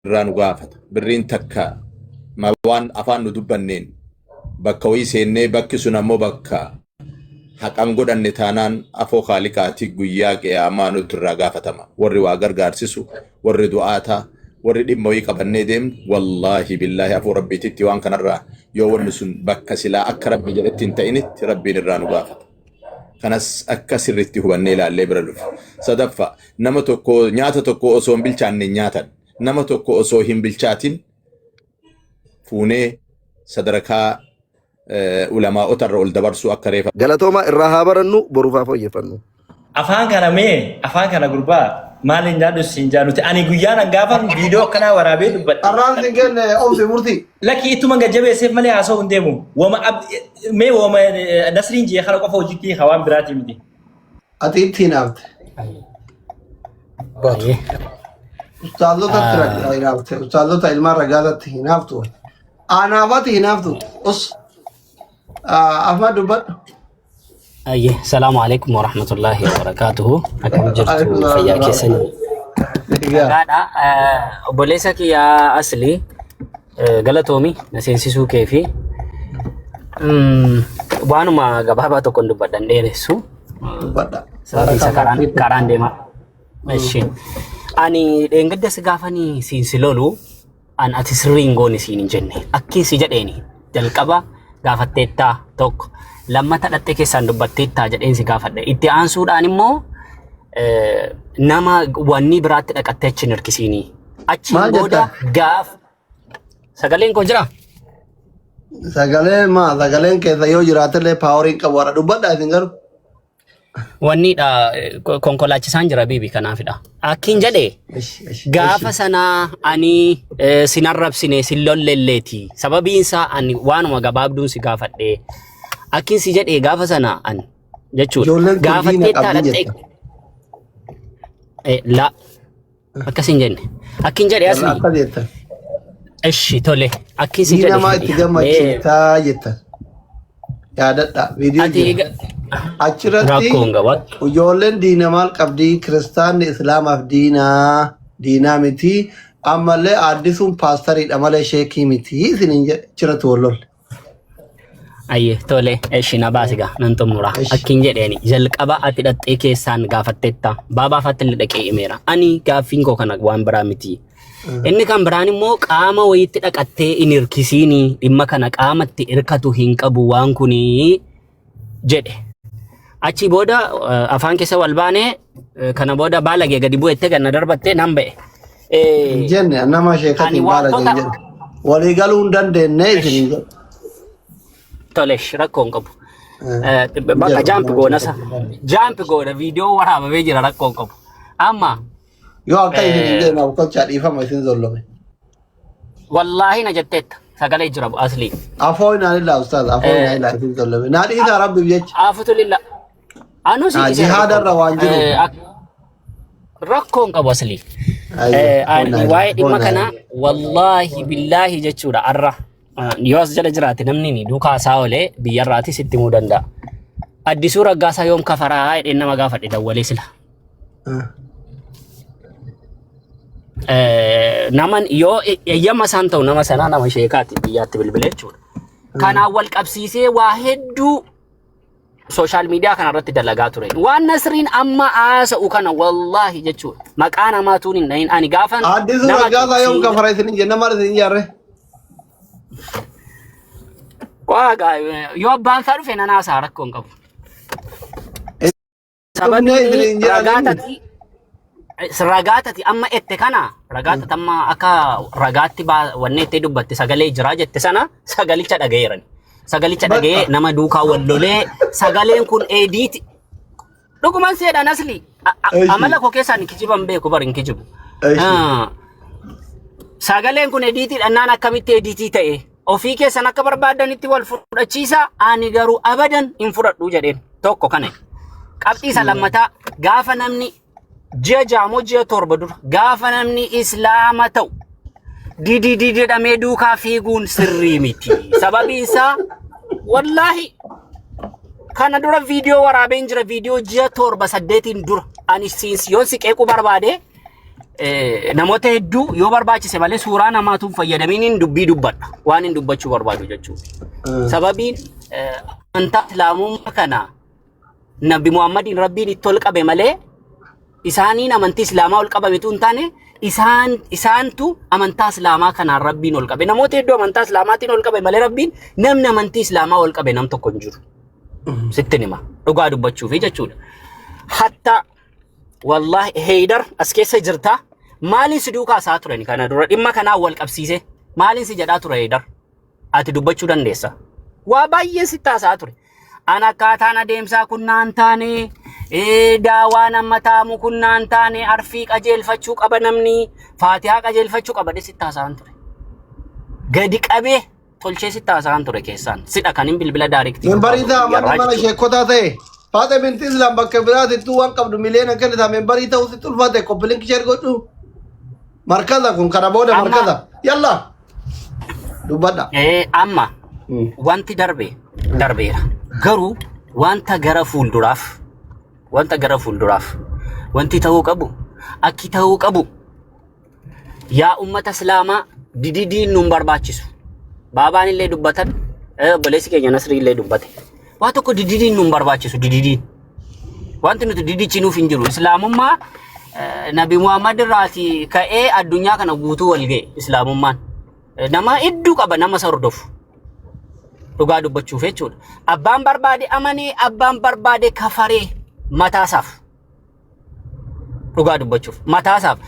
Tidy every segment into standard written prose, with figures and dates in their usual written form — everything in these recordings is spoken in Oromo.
Irraa nu gaafata. Birriin takka ma waan afaan nu dubbanneen bakka wayii seennee bakki sun ammoo bakka haqan godhanne taanaan afoo kaaliqaati guyyaa qiyaamaa nutti irraa gaafatama. Warri waa gargaarsisu, warri du'aataa, warri dhimma wayii qabannee deemnu wallaahi billaahi afoo rabbiititti waan kanarraa yoo wanni sun bakka silaa akka rabbi jedhetti hin ta'initti rabbiin irraa nu gaafata. Kanas akka sirriitti hubannee ilaallee bira dhufe. Sadaffaa, nama tokko nyaata tokko osoo hin bilchaanne hin nyaatan. Nama tokko osoo hin bilchaatin fuunee sadarkaa ulamaa'ota irra ol dabarsuu akka reefa Galatoomaa irraa haa barannu boruuf haa fooyyeffannu. Afaan kana mee afaan kana gurbaa maal hin jaadhu siin jaaluti ani guyyaan an gaafa viidiyoo akkanaa waraabee dubbadhe. Arraan sin kenne obsi murtii. Lakki ittuma gajjabeesseef malee haasa'uu hin deemu. Wama mee wama Nasriin jee kana qofa hojiitti hiika waan biraatii miti. Ati itti hinaafte. Baay'ee. Ustaazotatti hinaafte. Ustaazota ilmaan ragaatatti hinaaftu. Anaafati hinaaftu. Us. Afaan dubbadhu. Ayyee, salaamu alaikum warahmatullahi wabarakaatuhu. Akkam jirtu Alaikum salaam fayyaa keessanii? Egaa. Nagaadha. Obboleessa kiyyaa asli galatoomi na seensisuu kee fi waanuma gabaabaa tokkoon dubbadhan dheeressu. Dubbadha. Sababiin isaa karaan deema. Ishi. Ani dheengadda si gaafanii siin si lolu an ati sirrii hin goone siin hin jenne. Akkiin si jedheeni jalqaba gaafatteettaa tokko lammata dhattee keessaan dubbatteettaa jedheen si gaafadhe. Itti aansuudhaan immoo nama wanni biraatti dhaqattee achi hin hirkisiini. Achiin Maal booda jettan? gaaf sagaleen koo jiraa? Sagalee maa sagaleen keessa yoo jiraatellee paawariin qabu har'a dubbadha isin garuu. Wanniidha konkolaachisaan jira biibi kanaafidha. Akkiin jedhe Ishi, ishi, gaafa ishi. sanaa ani sin arrabsine sin lollelleeti. Sababiin isaa ani waanuma gabaabduun si gaafadhe. Akkiin si jedhe gaafa sana ani jechuudha. Ijoolleen kun diina Gaafatteettaa qabdi dhaqxee jetta. la akkas hin jenne. Akkiin jedhe Warra asli. akka jettan. Ishi tole akkiin si Diina jedhe. maa itti Mee gammachiiftaa jettan. Yaadadha. Viidiyoo ati jira. Achirratti rakkoo hin qabaattu. ijoolleen diina maal qabdi? Kiristaanni Islaamaaf diinaa diinaa miti. Ammallee aaddisuun paastariidha malee sheekii miti. Isiniin jedhe achirratti wal lolle. Ayyee tole eshi na baasi gaa nan xumura. Eshi. Akkiin jedheeni jalqaba ati dhaxxee keessaan gaafattetta. Baabaa faatti illee dhaqee himeera. Ani gaaffiin koo kana waan biraa miti. Inni kan biraan immoo qaama wayiitti dhaqattee hin hirkisiini dhimma kana qaamatti hirkatu hin qabu waan kunii jedhe. Achii booda afaan keessa wal baanee kana booda baalagee gadi bu'ettee ganna darbattee nan ba'e. Hin jenne nama Ani sheekatiin baala wantoota hin jedhe. Walii galuu hin dandeenye isin hin jedhe. Tolesh rakkoo hin qabu. Hin Bakka jedhu jaampi nama goona isa. sheekatiin baala. Jaampi goona viidiyoo waraabamee jira rakkoo hin qabu. Amma Yoo akka isin hin jedhe naaf kolchaa dhiifama isin zollome. Wallaahi na jetteetta sagalee jira aslii. Afoo inaa lillaa ustaaz afoo inaa lillaa isin zollome. Naa dhiisaa rabbiif jecha. Afutu lilla. Anuu si Naa dhiiseera jihaada rakkoo irra waan hin qabu. jiruuf. Rakkoo hin qabu aslii. Ayyo afoo Ani inaa lillaa waa'ee afoo dhimma inaa kanaa lillaa. wallaahi billaahi jechuudha arra. Yoo as jala jiraate namni ni duukaa isaa oolee biyyarraatis itti himuu danda'a. Addisuu Raggaasaa yoom kafaraa jedheen nama gaafadhe dawwalee sila. Naman yoo eeyyama isaan ta'u nama sanaa nama sheekaati biyyaatti bilbilee jechuudha. Kanaan wal qabsiisee waa hedduu sooshaal miidiyaa kana irratti dalagaa ture. Waan Nasriin amma haasa'u kana wallaahi jechuudha. Maqaa namaa tuun hin dhahin ani gaafan Addisuu nama Raggaasaa yoom kafara isin hin jenne maal isin hin jaarre? Waagaa yoo abbaan isaa dhufe nan haasa'a rakkoo hin qabu. Dhufnee Sababiin isiniin jedhan ragaa inni. tati ragaa tati amma ette kana ragaa tati amma akka ragaatti wanni itti dubbatte sagalee jira jette sana sagalicha dhagayeeran. Sagalicha dhagayee Bakka. nama duukaa wal lolee sagaleen kun eediiti. Dhuguman seedhaan asli Eshi. amala koo keessaan kijiban beeku bari hin kijibu. Eshi. Sagaleen kun ediitii dhannaan akkamitti ediitii ta'e ofii keessan akka barbaadanitti wal fudhachiisa ani garuu abadan hin fudhadhu jedheen tokko kana. Qabxii isa lammataa gaafa namni ji'a 6 moo ji'a 7 dura gaafa namni islaama ta'u dididi jedhamee duukaa fiiguun sirrii miti. Sababiin isaa wallaahi kana dura viidiyoo waraabeen jira viidiyoo ji'a 7 8 dura ani siin yoon si qeequu barbaade. Namoota hedduu yoo barbaachise malee suuraa namaatu hin fayyadaminiin dubbii dubbadha. Waan hin dubbachuu barbaadu jechuudha. Sababiin amantaa Islaamummaa kana Nabi Muhammadiin Rabbiin itti ol qabe malee isaaniin amantii Islaamaa ol qabametu hin taane, isaan isaantu amantaa Islaamaa kanaan Rabbiin ol qabe. Namoota hedduu amantaa Islaamaatiin ol qabe malee Rabbiin namni amantii Islaamaa ol qabe nam tokko hin jiru. Sittin hima. Dhugaa dubbachuufi jechuudha. Hatta wallahi Heydar as keessa jirta. Maaliin si duukaa isaa turani kana dura dhimma kanaan wal qabsiise? Maaliin si jedhaa ture, Heydar? Ati dubbachuu dandeessa. Waa baay'ee sitti haasa'aa ture. An akkaataan adeemsaa kun naan taane, daawaan amma taamu kun naan taane, arfii qajeelfachuu qaba namni, faatihaa qajeelfachuu qaba jedhee sitti haasa'aan ture. Gadi qabee tolchee sitti haasa'aan ture keessaan. Sidha kan hin bilbila direct Membarii ta'a manni yarraa mana jechuudha. sheekotaa ta'e. Faate binti Islam bakka biraatittuu waan qabdu miliyoona kennitaa membarii ta'uu sitti ulfaate, copy link share godhu. Markaza kun kana booda Amma markaza. Yalla dubbadha. Amma wanti darbe darbeera. Garuu wanta gara fuulduraaf wanti ta'uu qabu akki ta'uu qabu, yaa ummata Islaamaa, dididiin nun barbaachisu. Baabaan illee dubbatan, obboleessi keenya Nasrii illee dubbate. Waa tokko dididiin nun barbaachisu dididiin. Wanti nuti didichinuuf hin jiru. Islaamummaa Nabi Muhammad irraati ka'ee addunyaa kana guutuu wal ga'e Islaamummaan. Nama hedduu qaba nama isa hordofu. Dhugaa dubbachuuf jechuudha. Abbaan barbaade amanee, abbaan barbaade kafaree mataasaaf. Dhugaa dubbachuuf mataasaaf.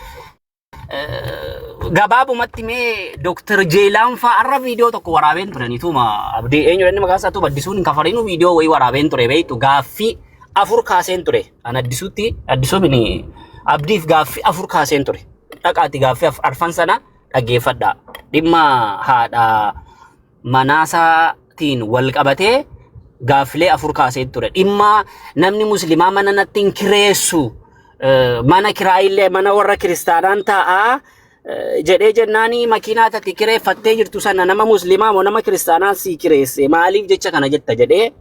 Gabaabumatti mee Dooktar Jeelaan fa'aa har'a viidiyoo tokko waraabeen turaniituma abdii eenyu inni maqaan isaa addisuun hin kafarinu viidiyoo wayii waraabeen ture beektu, gaaffii afur kaaseen ture. An addisuutti addisuu mini abdiif gaaffii afur kaaseen ture. Dhaqaati gaaffii arfan sana dhaggeeffadhaa. Dhimma haadha manaasaatiin wal qabatee gaaffilee afur kaasee ture. Dhimma namni musliimaa mana natti hin kireessu, mana kiraayillee mana warra kiristaanaan taa'aa jedhee jennaanii, makiinaa tati kireeffattee jirtu sana nama musliimaa moo nama kiristaanaa sii kireesse, maaliif jecha kana jetta jedhee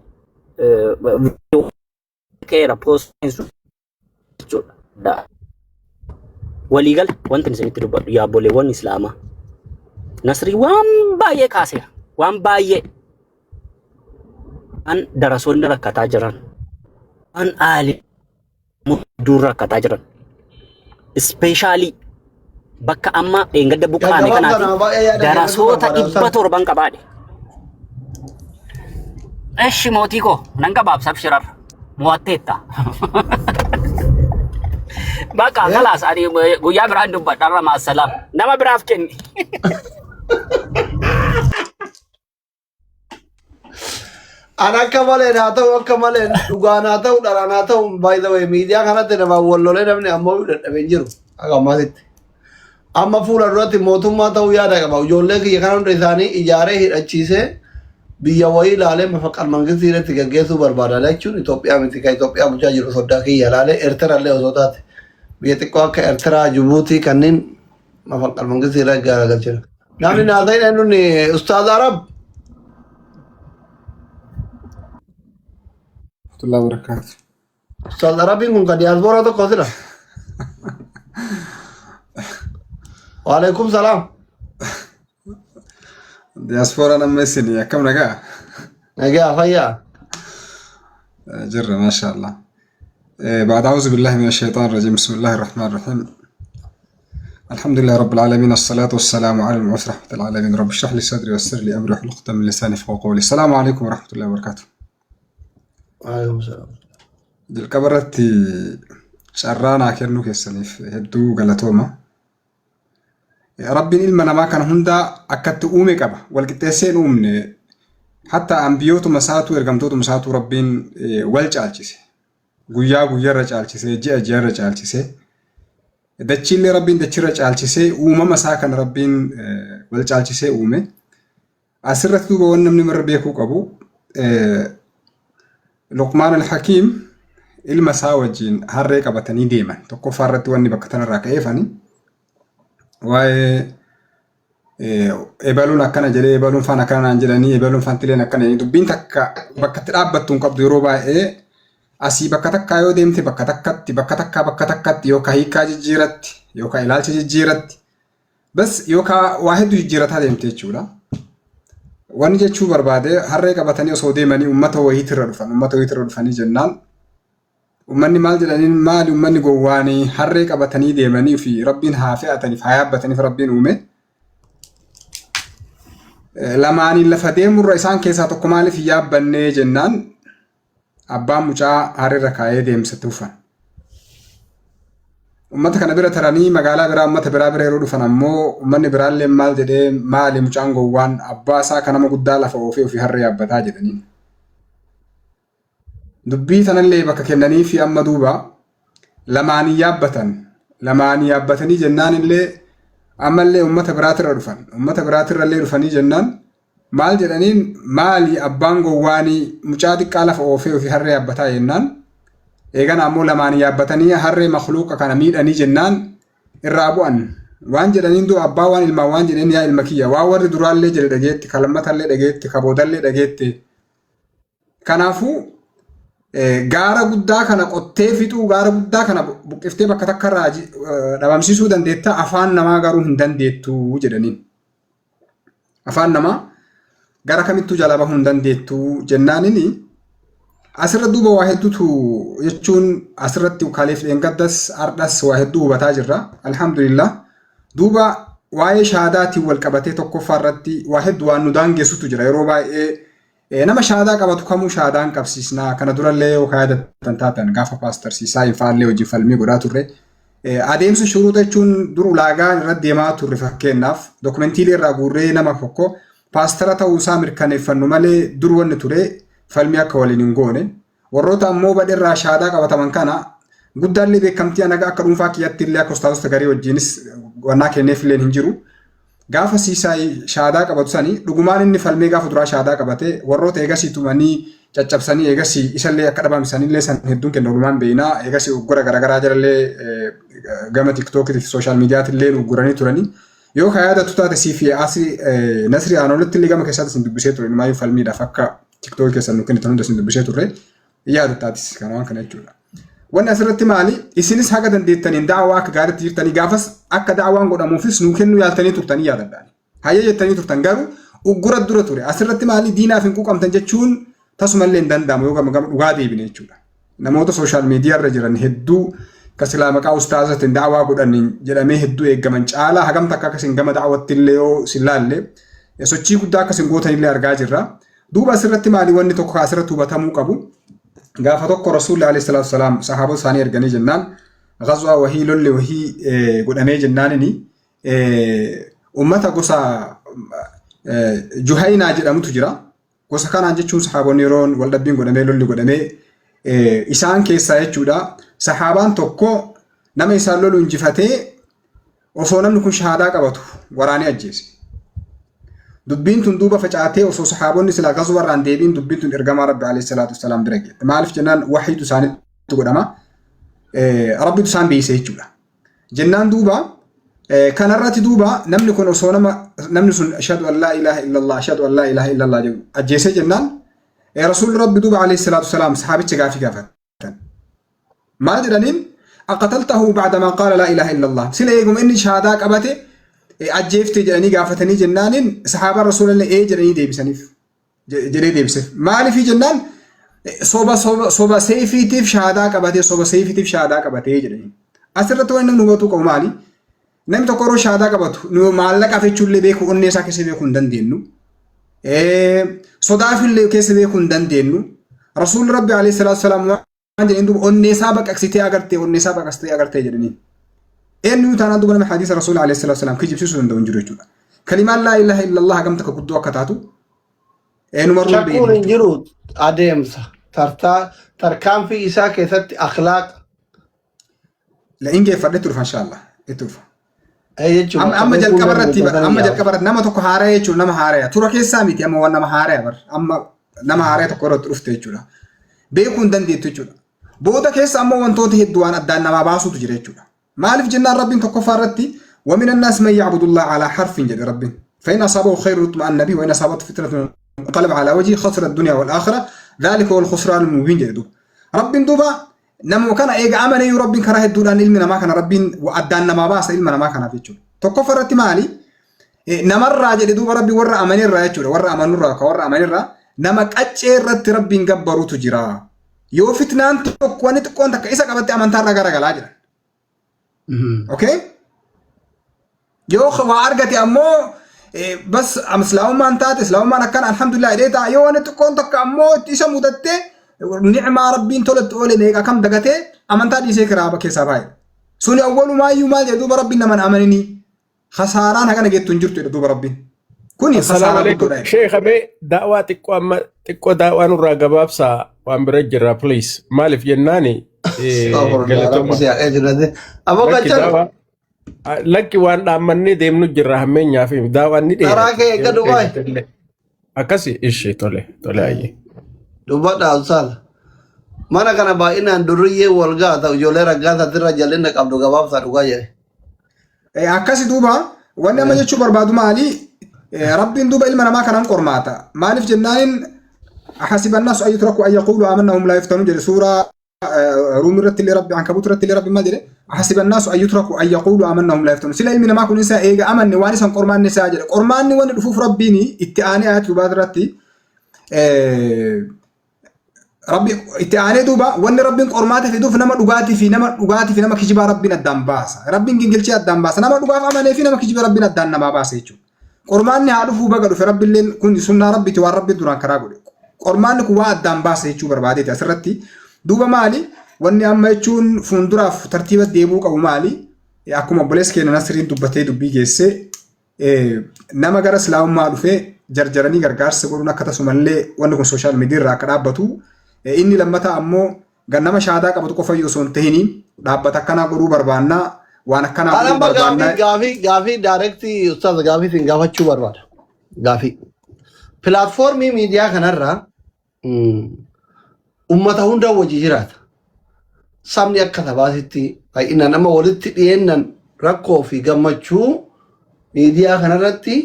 keera poostiin jechuudha. Waliigala wanti isinitti dubbadhu, yaabboleewwan Islaamaa. Nasrii waan baay'ee kaaseera. Waan baay'ee. Waan darasoonni rakkataa jiran. Waan aali hedduun rakkataa jiran. Especially bakka amma dheengadda buqqaane Gabaabsa kanaati nama baay'ee yaada kennatu darasoota barbaada. 700 qabaadhe. Eshi mootii koo, nan gabaabsa, abshirarra. Mo'atteetta. Bakka kalaas ani guyyaa biraan dubbadha irra, maassalaam. Nama biraaf kenni. An akka maleen haa ta'u, akka maleen dhugaan haa ta'u, dharaan haa ta'u, by the way, miidiyaa kanatti namaan wal lolee namni ammoo dadhabee hin jiru akka ammaatitti. Amma fuula duratti mootummaa ta'uu yaada qaba. Ijoollee kiyya kana hunda isaanii ijaaree hidhachiisee biyya wayii ilaalee mafaqal mangistii irratti gaggeessuu barbaada jechuun Itoophiyaa miti, kan Itoophiyaa bulchaa jiru soddaa kiyya ilaalee Eertiraa illee osoo taate, biyya xiqqoo akka Eertiraa, Jibuutii kanneen mafaqal mangistii irratti garagalchina. Namni naa ta'in eenyuun Ustaaz Arab. Warahmatullahi wabarakatuh. Ustaaz Arabiin kun kan diyaaspooraa tokko sila. Waalaikum salaam. Diyaaspooraan amma isin akkam nagaa? Nagaa, fayyaa. Jirra, maasha Allah. بعد أعوذ بالله من الشيطان الرجيم، بسم الله الرحمن الرحيم، الحمد لله رب العالمين، الصلاة والسلام على المبعوث رحمة العالمين، رب اشرح لي صدري ويسر لي أمري واحلل عقدة من لساني يفقهوا قولي. السلام عليكم ورحمة الله وبركاته. Waalaikum salaam. Jalqaba irratti carraa naa kennuu keessaniif hedduu galatooma. Rabbiin ilma namaa kana hundaa akkatti uume qaba. Wal qixxeessee hin uumne. Hatta ambiyootuma isaatu, ergamtootuma isaatu Rabbiin wal caalchise. Guyyaa guyyarra caalchisee, ji'a ji'arra caalchisee, dachiillee Rabbiin dachirra caalchisee, uumama isaa kana Rabbiin wal caalchisee uume. Asirratti duuba waan namni marra beekuu qabu, Luqmaan al-Hakiim ilma isaa wajjin harree qabatanii deeman. Tokkoffaa irratti wanni bakka tanarraa ka'eefani waa'ee ebaluun akkana jedhee, ebaluun faan akkana naan jedhanii, ebaluun faan tileen akkana jedhanii, dubbiin takka bakka itti dhaabbattu hin qabdu yeroo baay'ee. Asii bakka takkaa yoo deemte bakka takkatti, bakka takkaa bakka takkatti yookaan hiikaa jijjiiratti yookaan ilaalcha jijjiiratti. Bas yookaan waa hedduu jijjiirataa deemte jechuudha. Wanni jechuu barbaade, harree qabatanii osoo deemanii uummata wayiitirra dhufan. Uummata wayiitirra dhufanii jennaan uummanni maal jedhaniin, maali uummanni gowwaanii harree qabatanii deemanii fi Rabbiin haa fe'ataniif haa yaabbataniif Rabbiin uume. Lamaaniin lafa deemurra isaan keessaa tokko maaliif hin yaabbannee jennaan, abbaan mucaa harreerra kaa'ee deemsatti ufan. Uummata kana bira taranii magaalaa biraa, uummata biraa bira yeroo dhufan ammoo uummanni biraallee maal jedhee, maali mucaan gowwaan abbaa isaa kan nama guddaa lafa oofee ofii harree yaabbataa jedhaniin. Dubbii tanallee bakka kennanii fi amma duuba lamaanii yaabbatan. Lamaanii yaabbatanii jennaan illee ammallee uummata biraatirra dhufan. Uummata biraatirra illee dhufanii jennaan maal jedhaniin, maali abbaan gowwaanii mucaa xiqqaa lafa oofee ofii harree yaabbataa jennaan, eegana ammoo lamaanii yaabbatanii harree makluuqa kana miidhanii jennaan irraa bu'an. Waan jedhaniin du'a abbaa waan ilmaan waan jedheen, yaa ilma kiyya, waan warri duraallee jedhe dhageetti, ka lammatallee dhageetti, ka boodallee dhageetti. Kanaafuu gaara guddaa kana qottee fixuu, gaara guddaa kana buqqiftee bakka takka irraa dhabamsiisuu dandeetta, afaan namaa garuu hin dandeettu jedhaniin. Afaan namaa gara kamittuu jalaa bahuu hin dandeettu jennaanini, asirra duuba waa hedduutu jechuun asirratti kaleef dheengaddas ardhas waa hedduu hubataa jirra. Alhamdulillah. Duuba waa'ee shahaadaatiin wal qabatee tokkoffaa irratti waa hedduu waan nu daangessutu jira. Yeroo baay'ee nama shahaadaa qabatu kamuu shahaadaan qabsiisnaa. Kana durallee yoo yaadattan taatan gaafa Paastar Siisaa Infaallee wajjin falmii godhaa turre. Adeemsa shuruuxa jechuun dur ulaagaa irra deemaa turre, fakkeenyaaf dokumentiilee irraa guurree nama tokko paastara ta'uu isaa mirkaneeffannu malee, dur wanni ture falmii akka waliin hin goone. Warroota ammoo badheerraa shahaadaa qabataman kana guddaallee beekamtii anaga akka dhuunfaa kiyyatti illee akka ustaazota garii wajjinis wannaa kenneef illee hin jiru. Gaafa Siisaay shahaadaa qabatu sani dhugumaan inni falmee gaafa duraa shahaadaa qabate, warroota eegasii tumanii caccabsanii eegasii isallee akka dhabamsanillee san hedduun kenna oolumaan beeknaa. Eegasii uggura garaagaraa jalallee gama TikTokii fi social mediaatillee ugguranii turanii. Yoo ka yaadattu taate sii fi asii Nasri Aanolitti illee gama keessaatti isin dubbisee ture, inumaayyuu falmiidhaaf akka TikTokii keessan nu kennitan hunda isin dubbisee turre, yaadattaatis kana waan kana jechuudha. Wanni asirratti maali? Isinis haga dandeettaniin da'awaa akka gaariitti jirtanii, gaafas akka da'awaan godhamuufis nuu kennuu yaaltanii turtanii yaadadhaan. Hayyee jettanii turtan, garuu uggura dura ture. Asirratti maali, diinaaf hin quuqamtan jechuun tasumallee hin danda'amu yoo gama gama dhugaa deebine jechuudha. Namoota social media irra jiran hedduu ka silaa maqaa ustaazatiin da'awaa godhan jedhamee hedduu eeggaman caalaa hagam takka akkasin gama da'awatti illee yoo sin laalle sochii guddaa akkasin gootan illee argaa jirra. Duuba asirratti maali wanni tokko asirratti hubatamuu qabu? Gaafa tokko Rasuulli alayhi salaatu wasalaam sahaabota isaanii erganii jennaan, ghazwaa wahii, lolli wahii godhamee jennaanini, ummata gosa Juhaynaa jedhamutu jira. Gosa kanaan jechuun sahaabonni yeroon waldhabbiin godhamee lolli godhamee isaan keessaa jechuudha. Sahaabaan tokko nama isaan lolu injifatee osoo namni kun shahaadaa qabatu waraanee ajjeese. Dubbiin tun duuba facaatee osoo sahaabonni silaa gazwa irraan deebiin dubbiin tun ergamaa Rabbi alayhi salaatu wassalaam bira geette. Maaliif jennaan wahiitu isaanitti godhama. Rabbitu isaan beeyse jechuudha. Jennaan duuba kanarratti duuba namni kun osoo nama namni sun ashhadu an laa ilaaha illallah, ashhadu an laa ilaaha illallah jedhu ajjeesee jennaan, Rasuulli Rabbi duuba alayhi salaatu wassalaam sahaabicha gaafii gaafatan. Maal jedhaniin? Aqataltahu ba'da maa qaala laa ilaaha illallah. Sila eeguma inni shahaadaa qabate ajjeefte jedhanii gaafatanii jennaaniin, sahaabaan rasuulallee ee jedhanii deebisaniif jedhee deebiseef. Maaliif jennaan soba soba soba seefiitiif shahaadaa qabatee, soba seefiitiif shahaadaa qabatee jedhanii. Asirratti wanni namni hubatuu qabu maali? Namni tokko yeroo shahaadaa qabatu nu maallaqaaf jechuullee beekuu, onnee isaa keessa beekuu hin dandeenyu. Sodaafillee keessa beekuu hin dandeenyu. Rasuulli Rabbi alayhi salaatu wasalaam waan jedheen duuba, onnee isaa baqaqsitee agartee, onnee isaa baqaqsitee agartee jedhanii. Eenyu taanaan duuba nama hadiisa Rasuula alayhi salaatu wasalaam kijibsiisuu danda'u hin jiru jechuudha. Kalimaan laa ilaaha illallah hagam takka guddoo akka taatu eenyumarruu Shakkuun beeknu hin jechuudha. jiru, adeemsa tartaa tarkaanfii isaa keessatti akhlaaqa La'in geeffadhe itti dhufa inshaallah itti dhufa. Jechuun Amma akka amma beekuun jalqaba nama irratti bar dubbatanii amma yaa'u. jalqaba irratti nama tokko haaraya jechuun nama haaraya tura keessaa miti, amma waan nama haaraya bar amma nama haaraya tokko irratti dhufte jechuudha. Beekuu hin dandeettu jechuudha. Booda keessa ammoo wantoota hedduu waan addaan namaa baasuutu jira jechuudha. Maaliif jennaan Rabbiin tokkoffaa irratti ومن الناس من يعبد الله على حرف jedhe Rabbiin. فإن أصابه خير اطمأن به وإن أصابته فتنة انقلب على وجهه خسر الدنيا والآخرة ذلك هو الخسران المبين jedhe duuba. Rabbiin duuba nama kana eega amaneeyyuu Rabbiin karaa hedduudhaan ilmi namaa kana Rabbiin addaan namaa baasa ilma namaa kanaaf jechuudha. Tokkoffaa irratti maali? Namarraa jedhe duuba Rabbi warra amanirraa jechuudha. Warra amanurraa ka warra amanirraa nama qaccee irratti Rabbiin gabbarutu jira. Yoo fitnaan tokko wanni xiqqoon takka isa qabatte amantaarraa garagalaa jedhan. Okay? Yoo waa argate ammoo bas islaamummaan taate, islaamummaan akkana, alhamdulillah jedhee ta'a. Yoo wanni xiqqoon takka ammoo isa mudatte, ni'maa Rabbiin tolatti oole meeqa kam dagatee amantaa dhiisee kiraa keessaa baay'ee. Suni awwalumaayyuu maal jedhu duuba Rabbiin naman amanini khasaaraan hagana geettu hin jirtu jedha duuba Rabbiin. Kuni Assalaamu khasaaraa alaikum. guddoodha. Sheekha, mee daawaa xiqqoo amma xiqqoo daawaa nurraa gabaabsaa, waan bira jirra, please. Maaliif jennaani Astaghfirullah, galatoma. Rabbi si haa eegsisu. Aboo Lakki qachalu. daawaa lakki waan dhaammannee deemnu jirra, hammeenyaa fi daawaan ni Karaa dheerata. kee eeggadhu Yeroo baay. dheeratallee. Akkasi ishee, tole tole, ayyee. Dubbadha ustaaz. Mana kana baay'inaan durriyyee wal gaata, ijoollee raggaasatirra jallinna qabdu, gabaabsaa dhugaa jedhe. Akkasi duuba wanni amma jechuu barbaadu maali? Rabbiin duuba ilma namaa kanaan qormaata. Maaliif jennaanin أحسب الناس أن يتركوا أن يقولوا آمنا وهم لا يفتنون jedhe. Suuraa Ruum irratti illee Rabbi, Ankabuut irratti illee Rabbi maal jedhe? أحسب الناس أن يتركوا أن يقولوا آمنا وهم لا يفتنون. Sila ilmi namaa kun isaa eega amanne waan isan qormaanni isaa jedhe. Qormaanni wanni dhufuuf Rabbiin itti aanee ayat dubaat irratti Rabbi itti aanee duuba wanni Rabbiin qormaata fiduuf nama dhugaatii fi nama kijibaa Rabbiin addaan baasa. Rabbiin gingilchee addaan baasa. Nama dhugaaf amanee fi nama kijiba Rabbiin addaan namaa baasa jechuudha. Qormaanni haa dhufuu, baga dhufe. Rabbiilleen kun sunnaa Rabbiiti, waan Rabbiin duraan karaa godhe. Qormaanni kun waa addaan baasa jechuu barbaadeeti asirratti. Duuba maali? Wanni amma jechuun fuulduraaf tartiiba deebuu qabu maali? Akkuma obboleessi keenya Nasriin dubbatee dubbii geessee, nama gara islaamummaa dhufee jarjaranii gargaarsa godhuun akka tasumallee wanni kun social media irraa akka dhaabbatu, inni lammataa ammoo nama shaadaa qabatu qofa osoo hin tahiniin dhaabbata akkanaa godhuu barbaannaa, waan akkanaa godhuu Anamma gaafii barbaannaa. Gaafii direct ustaaz, gaafii sin gaafachuu barbaada. Gaafii. Platform miidiyaa kanarraa ummata hunda wajji jiraata. Sabni akka sabaatitti baay'inaan amma walitti dhiyeennan rakkoo fi gammachuu miidiyaa kanarratti,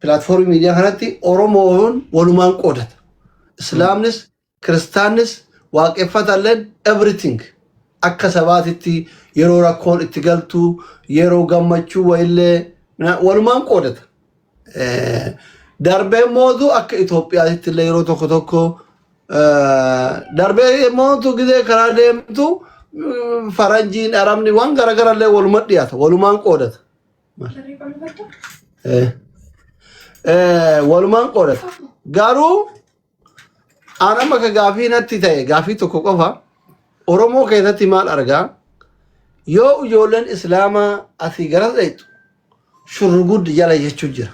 platform miidiyaa kanatti Oromoon walumaan qoodata. Islaamnis, Kiristaannis, waaqeffatalleen, everything akka sabaatitti yeroo rakkoon itti galtu, yeroo gammachuu wayillee walumaan qoodata. Darbee mootu akka Itoophiyaatti illee yeroo tokko tokko darbee mootu gizee karaa deemtu faranjiin, arabni, waan garagarallee waluma dhiyaata, walumaan qoodata. Walumaan qoodata. Garuu aan amma ka gaafii natti ta'e gaafii tokko qofa. Oromoo keessatti maal argaa? Yoo ijoolleen Islaamaa asii gara dhaqxu shurruguddi jala jechuu jira.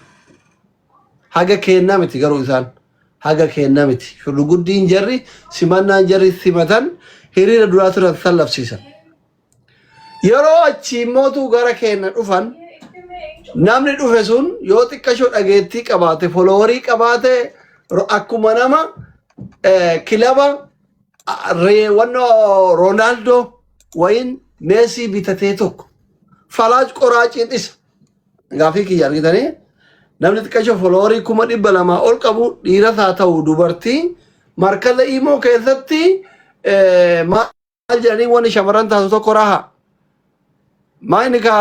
Haga kennaa miti, garuu isaan haga kennaa miti. Shurruguddiin jarri simannaan jarri simatan hiriira duraa turan sallabsiisan. Yeroo achii mootuu gara keenya dhufan, namni dhufe sun yoo xiqqashoo dhageettii qabaate, follower qabaate, akkuma nama kilaba wannoo Roonaaldoo wayin Meesii bitatee tokko falaaj qoraaciin isa. Gaafii kiyya argitanii, namni xiqqashoo follower 200,000 ol qabu, dhiiras haa ta'u dubartii, markaza imoo keessatti maal jedhanii wanni shamarran taatu tokko raha. Maayini ka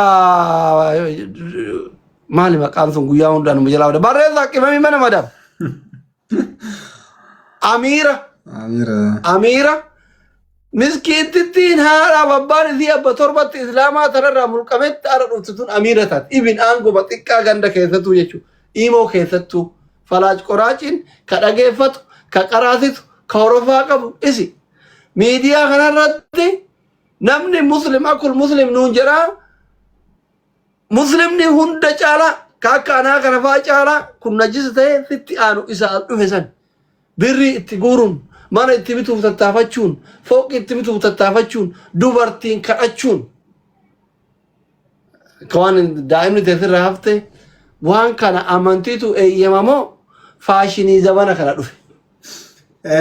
maali maqaan sun guyyaa hundaan nu jalaa bada. Barreessaa qimamii mana madam. Amiira. Amiira. Amiira. Miskiintittiin haadhaaf abbaan isii abba torbatti islaamaa tanarraa mulqametti ara dhuftu tun amiira taati. Ibin aangoma xiqqaa ganda keessattuu jechuudha. Imoo keessattuu. Falaaj qoraaciin ka dhageeffatu, ka qaraasitu, ka horofaa qabu isi. Miidiyaa kanarratti namni muslim akul muslim nuun jedhaa, muslimni hunda caalaa ka akka anaa kana faa caalaa kun najisa ta'e sitti aanu isa al dhufe san birrii itti guuruun, mana itti bituuf tattaafachuun, fooqii itti bituuf tattaafachuun, dubartiin kadhachuun, ka waan daa'imni teessirra hafte. Waan kana amantiitu eeyyamamoo fashion zabana kana dhufe?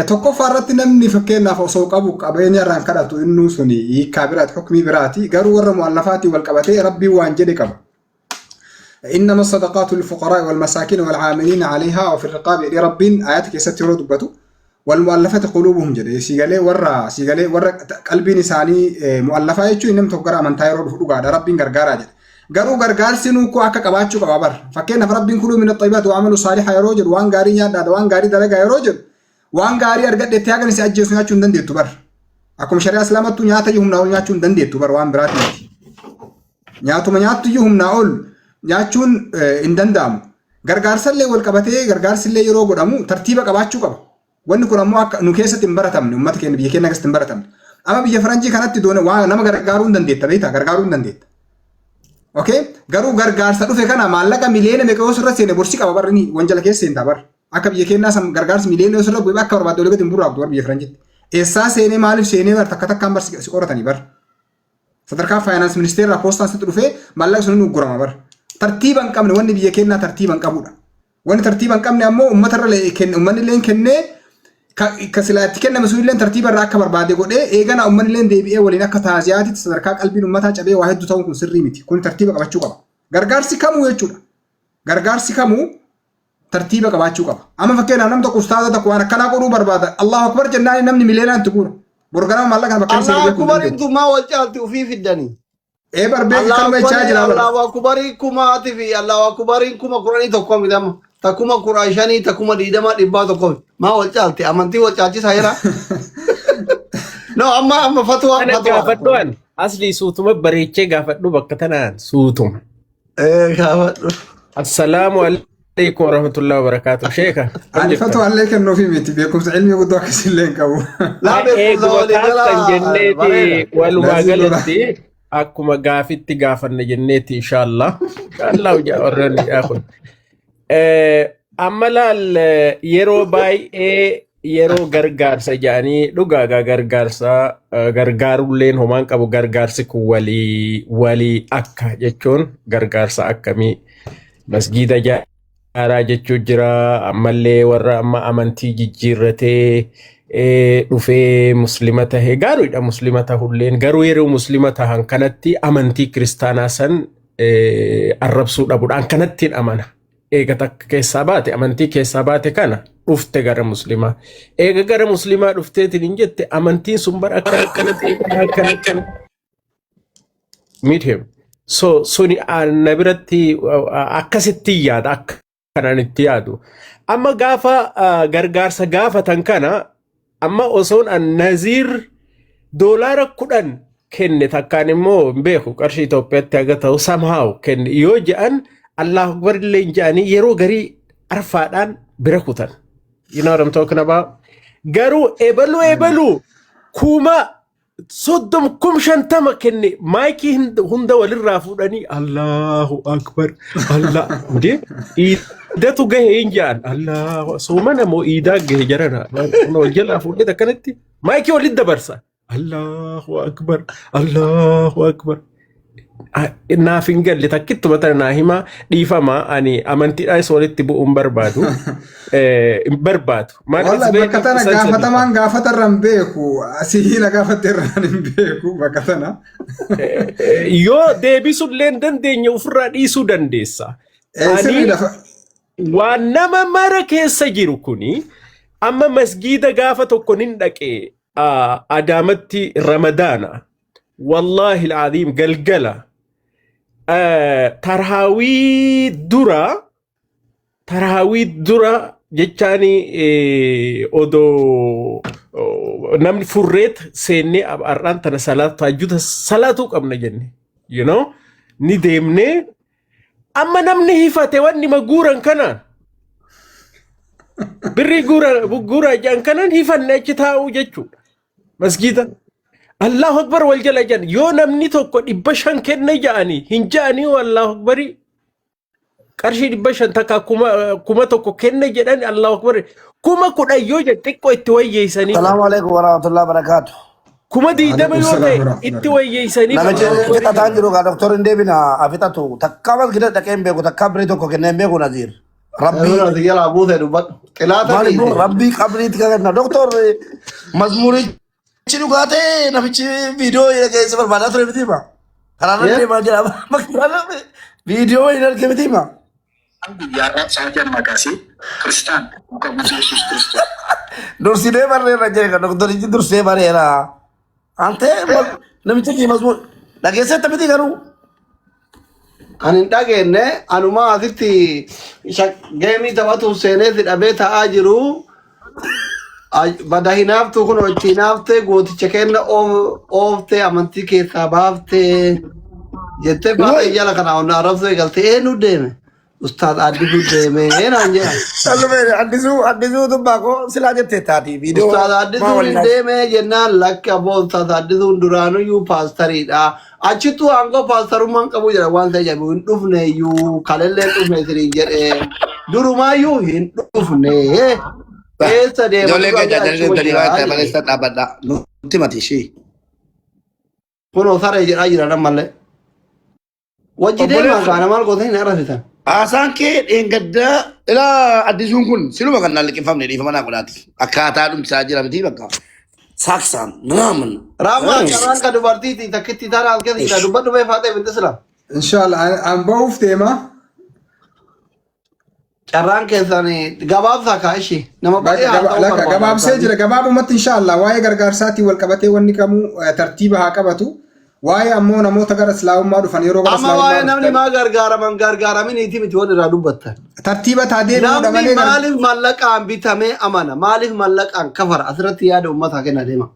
Tokkoffaa irratti namni fakkeenyaaf osoo qabu qabeenya irraan kadhatu innuu suni hiikkaa biraati, hukmii biraati. Garuu warra mu'allafaatiin wal qabatee Rabbiin waan jedhe qaba. إنما الصدقات للفقراء والمساكين والعاملين عليها وفي الرقاب jedhee Rabbiin ayata keessatti yeroo dubbatu. Wal mu'allafati quluubuhum jedhe siigalee warra siigalee warra qalbiin isaanii mu'allafaa jechuun namni tokko gara amantaa yeroo dhufu dhugaadha rabbiin gargaaraa jedhe. Garuu gargaarsi nuu koo akka qabaachuu qaba bar. Fakkeenyaaf rabbiin kuluu mina xayyibaati wa amalu saaliha yeroo jedhu waan gaarii nyaadhaadha waan gaarii dalagaa yeroo jedhu waan gaarii argadhe itti hagan si ajjeesu nyaachuu hin dandeettu bar. Akkuma shari'aa islaamattuu nyaata iyyuu humnaa ol nyaachuu hin dandeettu bar waan biraatii miti. Nyaatuma nyaattu iyyuu humnaa ol nyaachuun hin danda'amu. Gargaarsallee wal qabatee gargaarsillee yeroo godhamu tartiiba qabaachuu qaba. Wanni kun ammoo akka nu keessatti hin baratamne uummata keenya biyya keenya keessatti hin baratamne. Amma biyya faranjii kanatti doona waa nama gargaaruu hin dandeetta beektaa gargaaruu hin dandeetta. Okay? Garuu gargaarsa dhufe kana maallaqa miliyoona meeqa yoo sirra seene borsi qaba barri wanjala keessa seentaa barri. Akka biyya keenyaa san gargaarsi miliyoona yoo sirra bu'e akka barbaadde olii gadi hin burraaqtu bar biyya faranjitti. Eessaa seenee maaliif seenee bar takka takkaan bar si qoratanii bar. Sadarkaa faayinaans ministeerraa poostaan sitti dhufee maallaqa sun hin uggurama bar. Tartiiba hin qabne wanni biyya keenyaa tartiiba hin qabudha. Wanni tartiiba hin qabne ammoo uummatarra uummanni illee kennee ka silaa itti kenname sun illee tartiiba irraa akka barbaade godhee eegana uummanni illee deebi'ee waliin akka taaziyaatitti sadarkaa qalbiin uummataa cabee waa hedduu ta'uun kun sirrii miti. Kun tartiiba qabachuu qaba. Gargaarsi kamuu jechuudha. Gargaarsi kamuu tartiiba qabaachuu qaba. Amma fakkeenyaaf namni tokko ustaaza tokko waan akkanaa godhuu barbaada. Allahu Akbar jennaan namni miliyoonaan itti guura. Bor ganama maallaqa kana bakka inni seenu Allahu beekuu hin Akbariin dandeenye. tun maa wal caalti ufii fiddanii. Ee bar beeki Allahu kanuma jechaa Akbarii jira bar. Allahu Akbarii kumaati fi Allahu Akbariin 11,000 miti amma. Ta 15,000 ta 20,000 dhibbaa tokko miti. Maa wal caalti amantii wal caalchisaa jira. No amma amma fatwa Ana fatwa. gaafadhu an asli suutuma bareechee gaafadhu bakka tanaan suutuma. Eh gaafadhu. Assalaamu alaikum warahmatullahi wabarakatuh. Sheeka akkam Ani jirtan? fatwa illee kennuufi miti beekumsa ilmii guddoo akkasii illee hin qabu. Laa beekumsa Eeguma walii kaaftan galaa jenneeti bareeda. walumaa Lazii dura. galatti akkuma gaafitti gaafanne jenneeti inshallah. Inshallah warreen kun. Amma laal yeroo baay'ee yeroo gargaarsa jedhanii dhugaagaa gargaarsa gargaarulleen homaan qabu gargaarsi kun walii walii akka jechuun gargaarsa akkamii masgiida ijaaraa jechuu jira ammallee warra amma amantii jijjiirratee dhufee muslima tahe gaariidha muslima tahulleen garuu yeroo muslima tahan kanatti amantii kiristaanaa san arrabsuu dhabuudhaan kanattiin amana. Eega takka keessaa baate amantii keessaa baate kana dhufte gara muslimaa. Eega gara muslimaa dhufteetiin hin jette amantiin sun bara akkana akkana ta'e akkana akkana meet him. So suni na biratti akkasitti yaada akka kanaan itti yaadu. Amma gaafa gargaarsa gaafatan kana amma osoon an Naziir $10 kenne takkaan immoo hin beeku qarshii Itoophiyaatti haga ta'u somehow kenne yoo je'an Allahu Akbar illee hin je'anii yeroo garii arfaadhaan bira kutan. You know what I'm talking about? Garuu ebaluu ebaluu 30,000 50,000 kenne maayikii hunda walirraa fuudhanii Allahu Akbar Allah hundee iidatu gahe hin jedhan Allahu soomana moo iidaa gahe jarana wal jalaa fuudhee akkanatti maayikii walitti dabarsa Allahu Akbar Allahu Akbar naaf hin galle takkittuma tana naa himaa dhiifama ani amantiidhaanis walitti bu'uu hin barbaadu hin barbaadu maal Walla it's very bakka tana sensitive. gaafatamaan gaafatarra hin beeku. Asii na gaafatte irraan hin beeku bakka tana. Yoo deebisuullee hin dandeenye ofirraa dhiisuu dandeessa. Ani Sirriidha. waan nama mara keessa jiru kuni amma masgiida gaafa tokko nin dhaqe Adaamatti Ramadaana wallaahi al'aziim galgala tarhaawii dura jechaani odoo namni furreet seennee har'aan tana salaatu tahajjuda salaatuu qabna jenne ni deemnee amma namni hifate wanni maguuran kanaan birrii guura guuraa jedhan kanaan hifanne achi taa'uu jechuudha masgiida. Allahu Akbar wal jala jedhan yoo namni tokko 500 kenne jedhanii hin jedhanii Allahu Akbarii qarshii 500 takka 1,000 kenne jedhan Allahu Akbar 10,000 yoo jedhan xiqqoo itti wayyeessanii Salaamu alaikum warahmatullahi wabarakatuh. 20,000 Alaikum yoo salaam ta'e warahmatullahi itti wayyeessanii Namichi Allahu Akbarii fixataan jedhan. jiru kaa doktor hin deebina haa fixatu. Takkaa masgida dhaqee hin beeku takkaa birii tokko kennee hin beeku Naziir. Rabbii Yeroo ati jalaa buute dubbadhu. Xilaata maal immoo dhiise. rabbii qabriitti kakanna. Doktor mazmurichi dhugaa ta'e namichi viidiyoo keessa barbaadaa ture miti hima. Karaarra Yee. deemaa jira. Viidiyoo hin arge miti hima. Guyyaarraa sa'aatii ammaa kaasee kiristaan duuka buutuu Yesuus Kiristoos. Dursinee barreerra jedhe kan doktorichi dursee bareera. Antee namicha kii masmuu dhageesseetta miti garuu. Ani hin dhageenye anumaa asitti geemii taphatuuf seenee dhabee taa'aa jiru. Bada hinaaftuu kun itti hinaaftee gooticha kenna ooftee amantii keessaa baaftee jettee baay'ee jala kana onna arrabsoo eegalte eenyu deeme? Ustaaz Addisuu deeme naan jedhan. Sallumee addisuu addisuu dubbaa koo silaa jettee taati viidiyoo Ustaaz maa Addisuun waliin hin deeme jennaan lakki abboo Ustaaz Addisuun duraanuyyuu paastariidha. Achittuu aangoo paastarummaan qabu jedha waan ta'e jedhu hin dhufne iyyuu kalellee hin dhufne isiniin jedhe durumaayyuu hin dhufne. Eessa deema Ijoollee dura keenya achuma jalli jira waan ta'e jedhe. malee isa dhaabbadha. Nutti mati ishii. Kunoo saree jedhaa jira ammallee. Wajji deemaa Obboleessa. kaana maal gootanii hin arrasitan. Haasaan kee dheengaddaa ilaa addisuun kun siluma kan naan liqimfamne dhiifama naa godhaati. Akkaataa dhumsaa jira miti bakka. Saaksaan minaamin. Raammaa carraan ka dubartiiti takkitti taana as keessa jira dubbadhu mee faatee binti sila. Inshallah an ba'uuf deema. Carraan keessan gabaabsaa kaa ishii nama baay'ee haa ta'uu Lakka barbaada. gabaabsee jira. Gabaabumatti inshallah waa'ee gargaarsaatiin wal qabatee wanni kamuu tartiiba haa qabatu. Waa'ee ammoo namoota gara islaamummaa dhufan yeroo gara Amma waa'ee islaamummaa namni dhufan maa gargaaraman gargaaraminiiti miti waan irraa dubbattan. tartiiba taa deebi'uudha Namni malee maaliif mallaqaan bitamee amana? Maaliif mallaqaan kafara? Asirratti yaada uummataa kenna deema.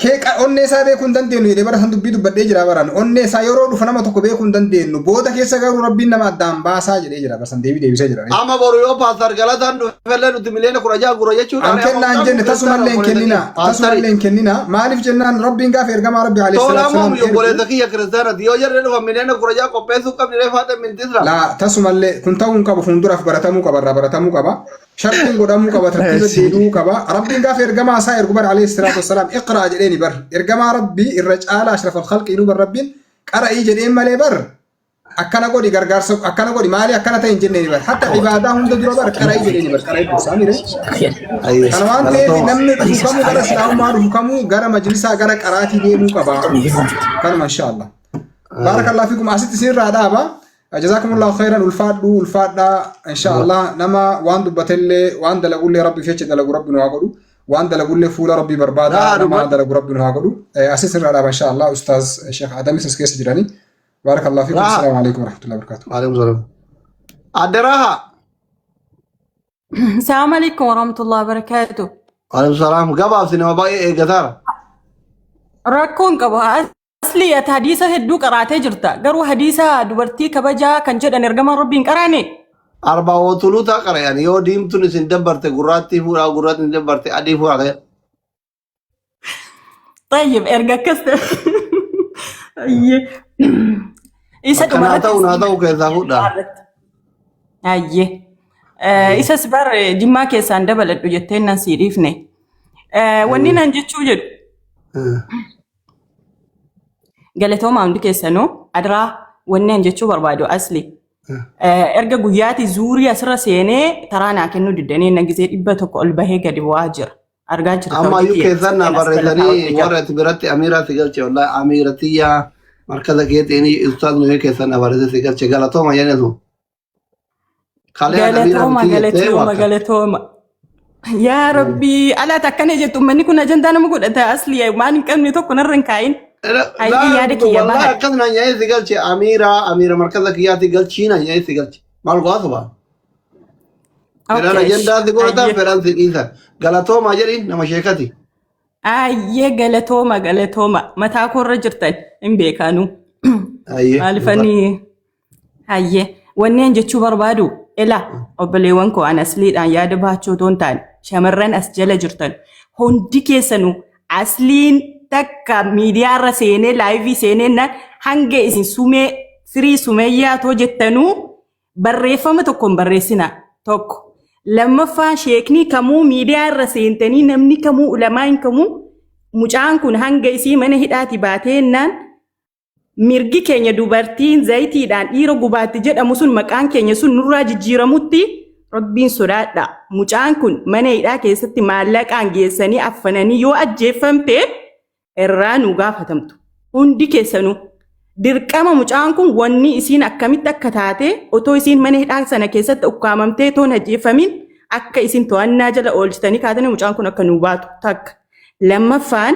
Kee onnee isaa beekuu hin dandeenyu jedhee bara san dubbii dubbadhee jira baran onnee isaa yeroo dhufa nama tokko beekuu hin dandeenyu booda keessa garuu rabbiin nama addaan baasaa jedhee jira bara san deebii deebisee jira. Amma boru yoo paastar Galataan dhufellee nuti miliyoona 16 gura jechuudha. An kennaa hin jenne tasumallee hin kennina tasumallee hin kennina maaliif jennaan rabbiin gaafa ergamaa rabbi alayhi Tola salaatu ammoo salaam ergu obboleessa kiyya kiristaanati yoo jarri dhufa miliyoona 16 qopheessuu qabni reefaa ta'e mintisra. laa tasumallee kun ta'uu hin qabu fuulduraaf baratamuu qaba irraa baratamuu qaba shartiin godhamuu qaba tartiiba deebi'uu qaba rabbiin gaafa ergamaa isaa ergu bar alayhi salaatu wassalaam iqraa jedheeni bar ergamaa rabbii irra caalaa ashraf alkhalqi inuu bar rabbiin qara'ii jedheen malee bar akkana godhi gargaarsa akkana godhi maali akkana ta'e hin jenneeni bar hatta ibaadaa hunda dura bar qara'ii jedheeni bar qara'ii dursaa mire kana waan ta'eef namni dhufu kamuu gara islaamummaa dhufu kamuu gara majlisaa gara qaraatii deemuu qaba kanuma inshaallah baarakallahu fikum asitti isinirraa dhaaba jazakumullahu khairan ulfaadhu ulfaadhaa inshaallah nama waan dubbatellee waan dalagullee rabbi jecha dalagu rabbi nu haa godhu waan dalagullee fuula rabbii barbaada Raa nama dubbadhu. dalagu rabbi nu haa godhu asis irraa dhaaba inshaallah ustaaz sheekh adamis as keessa jirani baarakallahu fikum Raa. assalaamu alaikum warahmatullahi wabarakatuh. Waalaikum salaam. Adde Raha. Assalamu alaikum warahmatullahi wabarakatuh. Waalaikum salaam. Gabaabsi nama baay'ee eeggataara. Rakkoon qabu. Asli ati hadiisa hedduu qaraatee jirta. Garuu hadiisa dubartii kabajaa kan jedhan ergamaan rabbiin qaraane. Arbaa wootuluutaa qara'an yoo diimtuun isin dabbarte gurraattii fuudhaa gurraattiin isin dabbarte adii fuudhaa ta'e. طيب erga akkas ta'e. Ayyee. Isa Akka naa dhumarratti ta'u naa ta'u keessaa fuudhaa. Ayyee. Isas bar jimmaa keessaan dabaladhu jetteen nan sii dhiifne. Wanni nan jechuu jedhu galatooma hundi keessanuu adiraa wanni an jechuu barbaadu asli. Erga guyyaati zuurii asirra seenee taraa naa kennuu diddanii na gizee 100 ol bahee gadi bu'aa jira. Argaa jirta Amma hojii iyyuu kiyya keessan naa keessatti as galataa barreessanii hojii jira. warra ati biratti amiiraatti galche wallahi amiiratiyyaa markaza keetiin ustaaz nuyi keessan na barreesse si galche galatooma jedhani sun. Kalee ati amiira Galatooma miti jettee galatooma waakka. galatooma. Yaa Rabbii alaata akkana jettu uummanni kun ajandaa nama godhata asli waan hin qabne tokko narra hin kaa'in. Hayyee yaada kiyya Wallahi baha. akkas naan nyaa'ee si galche amiira amiira markaza kiyyaatti galchii naan nyaa'ee si galche. Maal go'aa suba? Fedhan Okay. ajandaa si godhatan Hayyee. fedhan si dhiisan. Galatoomaa jedhiin nama sheekati. Ayyee galatooma galatooma mataa koorra jirtan hin beekaanu. Hayyee. Maalifanii hayyee wanneen jechuu barbaadu ila obboleewwan koo an asliidhaan yaada baachuu otoo hin taane shamarran as jala jirtan hundi keessanuu asliin takka miidiyaarra seenee live seenee naan hanga isin sumee firii sumeeyyaa too jettanuu barreeffama tokko hin barreessinaa tokko. Lammaffaa sheekni kamuu miidiyaa irra seentanii namni kamuu ulamaan kamuu mucaan kun hanga isii mana hidhaati baateennaan mirgi keenya dubartiin zayitiidhaan dhiira gubaatti jedhamu sun maqaan keenya sun nurraa jijjiiramutti rabbiin sodaadha. Mucaan kun mana hidhaa keessatti maallaqaan geessanii affananii yoo ajjeeffamte irraa nu gaafatamtu. Hundi keessanuu. Dirqama mucaan kun wanni isiin akkamitti akka taate otoo isiin mana hidhaa sana keessatti ukkaamamtee toon ajjeefamin akka isin to'annaa jala oolchitanii kaatanii mucaan kun akka nuu baatu takka. Lammaffaan,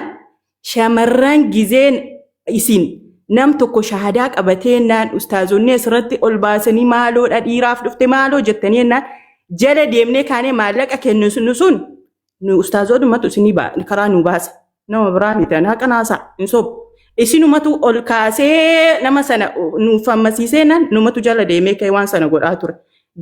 shamarran gizeen isin nam tokko shahadaa qabatee naan ustaazonni asirratti ol baasanii maaloodha dhiiraaf dhufte maaloo jettanii naan jala deemnee kaanee maallaqa kennu sun nu ustaazodumatu isinii karaa nu baasa. Nama biraa miti, ani haqa naasaa hin sobu. Isinumatu ol kaasee nama sana nuuf hammasiisee nan numatu jala deemee ka'ee waan sana godhaa ture.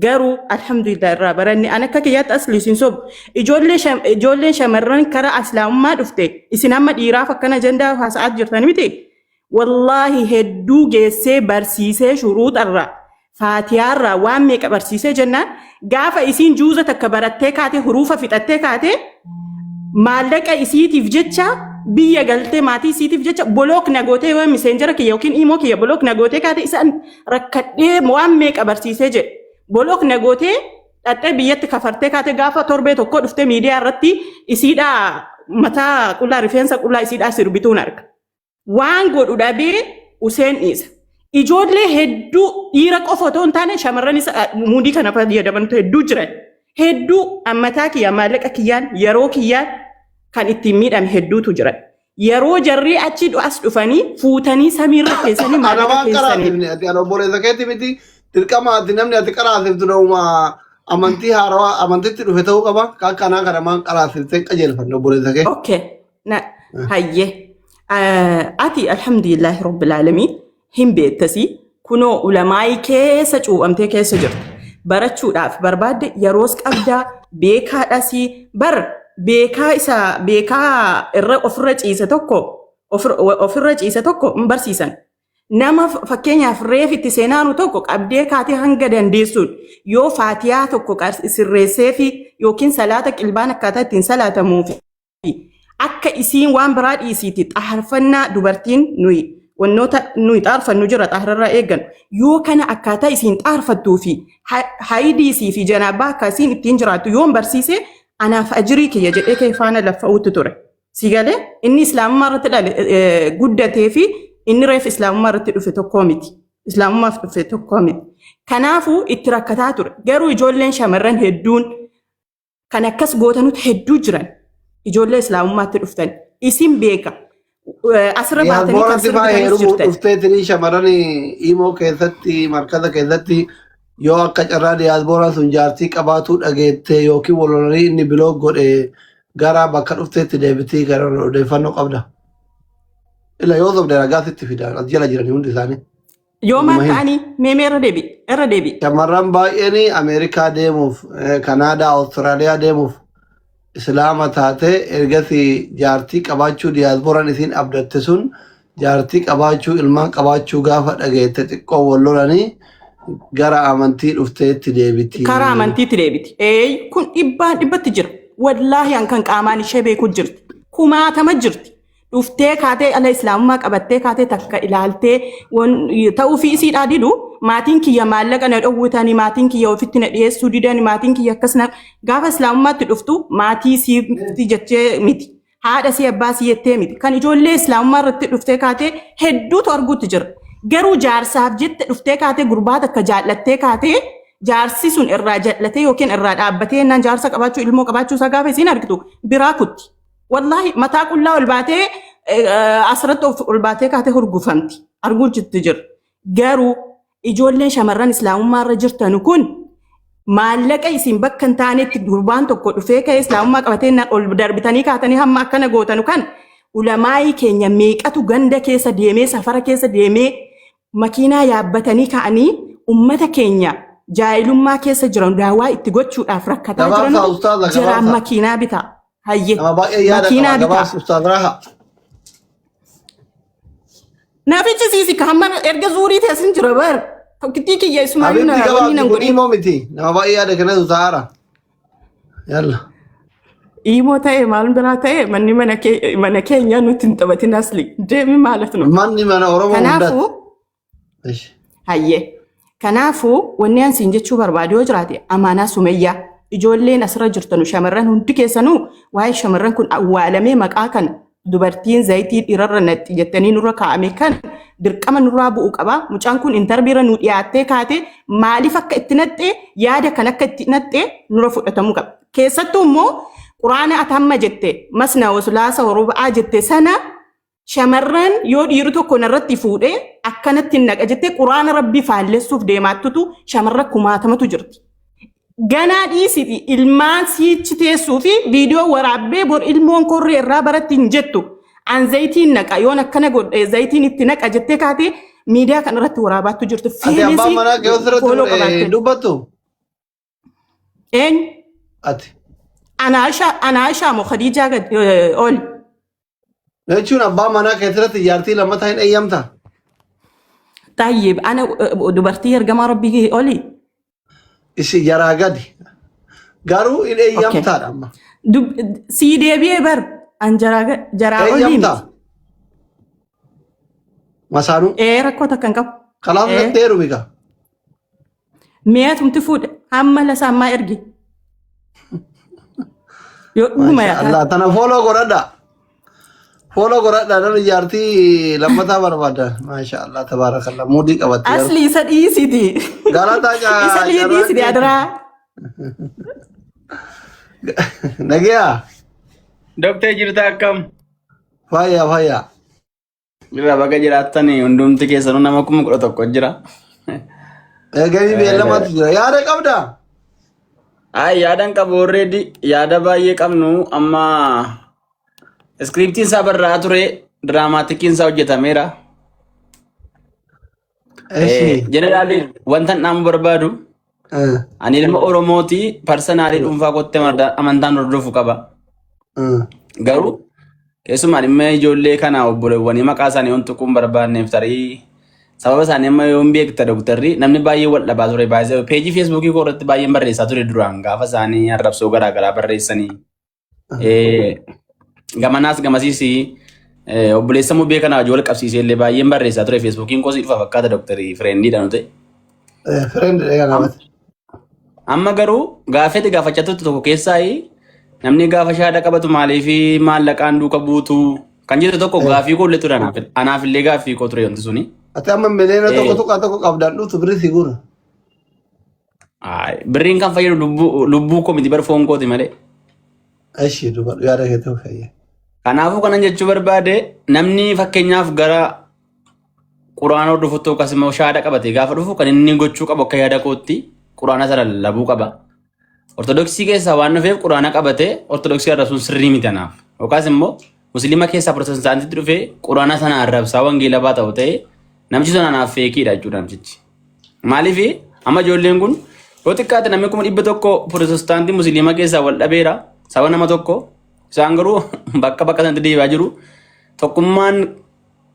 Garuu alhamdulillah irraa baranne. An akka kiyyaatti asli isin sobu. Ijoolleen shamarran karaa islaamummaa dhufte isin amma dhiiraaf akkana ajandaa haasa'aa jirtan miti. Wallaahi hedduu geessee barsiisee, shuruuxarraa, faatiyaarraa, waan meeqa barsiisee jennaan, gaafa isiin juuza takka barattee kaatee, huruufa fixattee kaatee, maallaqa isiitiif jecha biyya galtee, maatii isiitiif jecha block na gootee, yoo Messenger kiyya yookiin imo kiyya block na gootee kaatee, isaan rakkadhee waan meeqa barsiisee jedhe block na gootee dhaqxee biyyatti kafartee kaatee, gaafa torbee tokko dhuftee miidiyaa irratti isiidhaa mataa qullaa, rifeensa qullaa isiidhaa sirbituun arga. Waan godhu dhabee useen dhiisa. Ijoollee hedduu, dhiira qofa otoo hin taane shamarranis muudii kana fayyadamantu hedduu jiran. Hedduu ammataa kiyya, maallaqa kiyyaan, yeroo kiyyaan kan ittiin miidhame hedduutu jiran. Yeroo jarri achi as dhufanii fuutanii samiirra keessanii Ana maallaqa waan keessanii. qaraasifne ati ana obboleessa keetti miti. Dirqama ati namni ati qaraasiftu nama amantii haarawaa amantitti dhufe ta'uu qaba. Ka akkanaa kana maan qaraasiftee qajeelfanne obboleessa kee. Okay. Na hayyee. Ati alhamdulillahi rabbil aalamiin hin beektasi, kunoo ulamaayii keessa cuuphamtee keessa jirta. Barachuudhaaf barbaadde yeroos qabdaa, beekaadhasi bar. Beekaa isa beekaa irra ofirra ciise tokko ofirra ciise tokko hin barsiisan. Nama fakkeenyaaf reef itti seenaanu tokko qabdee kaatee hanga dandeessuun yoo faatiyaa tokko sirreessee fi yookiin salaata qilbaan akkaataa ittiin salaatamuu fi akka isiin waan biraa dhiisiiti, xaharfannaa dubartiin nuyi wannoota nuyi xaarfannu jira, xahararraa eeggannu, yoo kana akkaataa isiin xaarfattuu fi haayidiisii fi janaabaa akka isiin ittiin jiraattu yoon barsiise anaaf ajirii kiyya jedhee kee faana laffa'uutti ture. Si galee? Inni islaamummaa irratti dhale guddatee fi inni reef islaamummaa irratti dhufe tokkoo miti. Islaamummaaf dhufe tokkoo miti. Kanaafuu itti rakkataa ture. Garuu ijoolleen shamarran hedduun kan akkas gootanutu hedduu jiran, ijoollee islaamummaatti dhuftan isin beeka. Asirra baatanii kan Diyaaspooratti faa sirbitanis heerumuu jirtan. dhufteetinii shamarran imoo keessatti, markaza keessatti, yoo akka carraa diyaaspooraan sun jaartii qabaatuu dhageette yookiin walolanii inni block godhe, gara bakka dhufteetti deebitii gara odeeffannoo qabda. Ila yoo sobde ragaa sitti fidan, as jala jiranii hundi isaanii. Yoo maal Dhuguma hima. ta'anii meemee irra deebi, irra deebi. Shamarran baay'een Ameerikaa deemuuf, Kanaadaa, Awustiraaliyaa deemuuf Islaama taate, ergasii jaartii qabaachuu, diyaaspooraan isiin abdatte sun jaartii qabaachuu, ilmaan qabaachuu gaafa dhageette, xiqqoo wal lolanii gara amantii dhufteetti deebiti. Karaa amantiitti deebiti. Ee, kun dhibbaan dhibbatti jira. Wallaahi an kan qaamaan ishee beeku jirti. Kumaatama jirti. Dhuftee kaatee ala islaamummaa qabattee kaatee takka ilaaltee ta'uu fi isiidhaa didu, maatiin kiyya maallaqa na dhowwitanii, maatiin kiyya ofitti na dhiyeessuu didani, maatiin kiyya akkas na, gaafa islaamummaatti dhuftu maatii sitti jechee miti. Haadha si abbaa si jettee miti. Kan ijoollee islaamummaa irratti dhuftee kaatee hedduutu arguutti jira. Garuu jaarsaaf jette dhuftee kaatee, gurbaa takka jaallattee kaatee, jaarsi sun irraa jallatee yookiin irraa dhaabbatee jennaan, jaarsa qabaachuu, ilmoo qabaachuu isaa gaafa isiin argitu biraa kutti. Wallaahi mataa qullaa ol baatee asirratti of ol baatee kaatee hurgufamti. Arguu jirti jira. Garuu ijoolleen shamarran islaamummaa irra jirtanu kun maallaqa isin bakka hin taanetti gurbaan tokko dhufee ka'ee islaamummaa qabatee ol darbitanii kaatanii hamma akkana gootanu kan ulamaayii keenya meeqatu ganda keessa deemee, safara keessa deemee, makiinaa yaabbatanii ka'anii ummata keenya jaahilummaa keessa jiran daawaa itti gochuudhaaf rakkataa Gabaabsaa jiranutu ustaaza jiraan gabaabsaa. makiinaa bitaa. Hayyee. Nama baay'ee yaada Makiinaa qaba bitaa. gabaabsa ustaaz Raha. Naaf ichisiisi ka hamma erga zuurii teessin jira bar. Tokkittii kiyya isumaayyuu Habibti na wanni gabaabsi nan kun godhin. imoo miti. Nama baay'ee yaada kennatu ta'aara. Yalla. Imoo ta'e maal biraa ta'e, manni mana keenya nutti hin taphatin, asli. Deemi maalat nu. Manni mana Oromoo Kanaafuu hundaati. Ishi. Hayyee. Kanaafuu wanni ani siin jechuu barbaadu yoo jiraate, amaanaa Sumayyaa, ijoolleen asirra jirtanu shamarran hundi keessanuu waa'ee shamarran kun awwaalamee maqaa kana Dubartiin zayitii dhiirarra naqxi jettanii nurra kaa'ame kan dirqama nurraa bu'u qaba. Mucaan kun intarviirra nu dhiyaattee kaate maaliif akka itti naqxe, yaada kan akka itti naqxe nurra fudhatamuu qaba. Keessattuu immoo quraana ati amma jette masna wasulaasa waruba'aa jette sana, shamarran yoo dhiirri tokko narratti fuudhee akkanatti hin naqa jettee quraana rabbii faallessuuf deemaattutu shamarra kumaatamatu jirti. Ganaa dhiisiti, ilmaan siichi teessuu fi viidiyoo waraabbee bor ilmoon korree irraa baratti hin jettu. An zayitiin naqa, yoon akkana godhe zayitiin itti naqa jettee kaatee miidiyaa kana irratti waraabaattu jirtu. Ati abbaan manaa kee osirratti Follow qabaatte. dubbattu? Eenyu? Ati. Anaashaa moo Khadiijaa gad oli? Jechuun abbaa manaa kee irratti jaartii lammataa hin eeyyamta? Tayyib, ana dubartii ergamaa rabbii oli. Isi jaraa gadi. Garuu hin eeyyamtaadha amma. Sii deebi'ee bar an jaraa olii Eeyyamtaa? miti. Masaanuu. Ee, rakkoo takka hin qabu. Kalaaf natti heerumi gaa. Mi'atumti fuudhe hamma lasaa ammaa ergi. Yoo dhuguma Masha yaa Allah. Tana follow godhadha. Follow godhadha, namni jaartii lammataa barbaada. Masha Allah, tabaarakallah. Muudii qabatti garuu. Asli isa dhiisiti. Galataa Isa dhiisiti adaraa. Nagayaa. Doktee, jirta, akkam? Fayyaa, fayyaa. Irraa baga jiraattan hundumti keessanuu, nama 11,000 jira. Eegamii beellamaatu jira. Yaada qabdaa? Ay, yaadan qabu, already yaada baay'ee qabnu. Amma scriptiin isaa barraa'aa ture, dramaaticiin isaa hojjetameera. Eshi. Generally wanta dhaamu barbaadu, ani ilma Oromooti, personally dhuunfaa kootti amantaan hordofu qaba. Garuu keessumaa dhimma ijoollee kana, obboleewwanii maqaa isaanii wanti tuquun barbaanneef, tarii sababa isaanii amma yoo hin beekta dooktarri, namni baay'ee wal dhabaa ture baay'ee. Peejii Feesbuukii koo irratti baay'een barreessaa ture duraan, gaafa isaanii arrabsoo garaagaraa barreessanii. Gamanaas gamasiis obboleessa mubee kana wajjin wal qabsiisee illee baay'een barreessaa ture. Feesbuukiin koosii dhufa fakkaata, dooktarii, friendiidha nuti. Friend dha namatti. Amma garuu gaafeeti gaafachaa turte tokko keessaa, namni gaafa shaada qabatu maaliif maallaqaan duuka buutu kan jettu tokko gaafii koo illee ture anaaf, anaaf illee gaaffii koo ture wanti suni. Ati amma miliyoona 1.1 qabdaan dhuftu birri si guura. Ay, birriin kan fayyadu lubbuu koo miti bar, foon kooti malee. Eshi, dubbadhu, yaada kee ta'u fayyada. Kanaafuu kanan jechuu barbaade, namni fakkeenyaaf gara quraana hordofutti yookaas immoo shaada qabate gaafa dhufu, kan inni gochuu qabu akka yaada kootti quraana sana lallabuu qaba. Ortodoksii keessaa waan dhufeef quraana qabate ortodoksii arrabsuun sirrii miti anaaf. Yookaas immoo musliima keessaa protestaantitti dhufee quraana sana arrabsaa wangeela baa ta'u ta'e, namichi sun anaaf fakeiidha jechuudha namtichi. Maaliif amma ijoolleen kun yoo xiqqaate namni 100,000 protestaantii musliima keessaa wal dhabeera saba nama tokko, isaan garuu bakka bakka sanatti deebi'aa jiru. Tokkummaan